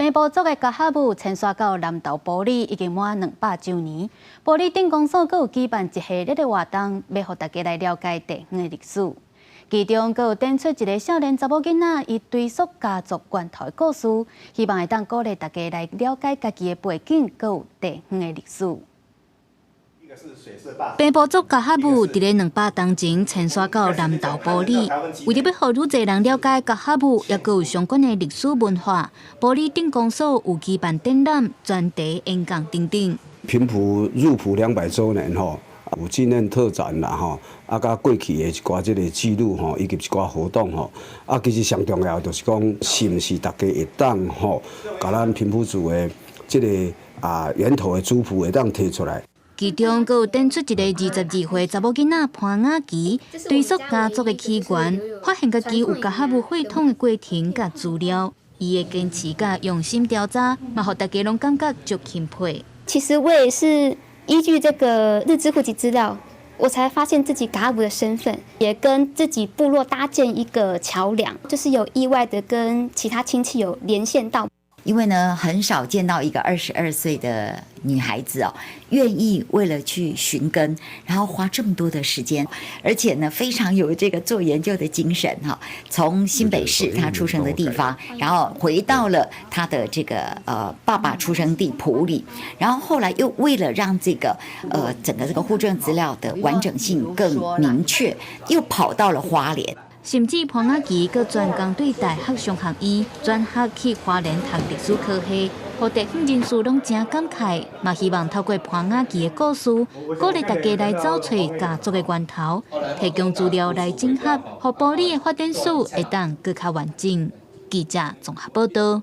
平埔族的家哈母遷徙到南投埔里已經滿200週年。埔里鎮公所閣有舉辦一系列的活動，欲予大家來了解地方的歷史。其中，閣有展出一个少年查某囡仔，伊追溯家族源頭的故事，希望會當鼓勵大家來了解家己的背景，閣有地方的歷史。平埔族家哈母佇咧200冬前遷徙到南投埔里，為著欲予愈濟人了解家哈母，抑閣有相關的歷史文化，埔里鎮公所有舉辦展覽、專題演講等等。平埔入埔200週年吼，有紀念特展啦吼，啊，佮過去的一寡這个記錄吼，以及一寡活動吼，啊，其實上重要就是講，是毋是大家會當吼，共咱平埔族的這个源頭的族譜會當提出來。其中，閣有展出一个22歲查某囡仔潘雅琪追溯家族的起源，發現家己有家哈母血統的過程佮資料，伊的堅持佮用心調查，嘛予大家攏感覺足欽佩。其實我也是依據這個日治戶籍資料，我才發現自己噶哈巫的身份，也跟自己部落搭建一個橋梁，就是有意外的跟其他親戚有連線到。因為呢，很少見到一個22歲的女孩子哦，願意為了去尋根，然後花這麼多的時間，而且呢，非常有這個做研究的精神哈。從新北市她出生的地方，然後回到了她的這個爸爸出生地埔里，然後後來又為了讓這個整個這個戶政資料的完整性更明確，又跑到了花蓮。甚至潘雅琪閣專工對大學商學院轉學去花蓮讀歷史科系，予地方人士攏誠感慨，嘛希望透過潘雅琪的故事，鼓勵大家來找揣家族的源頭，提供資料來整合，予埔里的發展史會當閣較完整。記者綜合報道。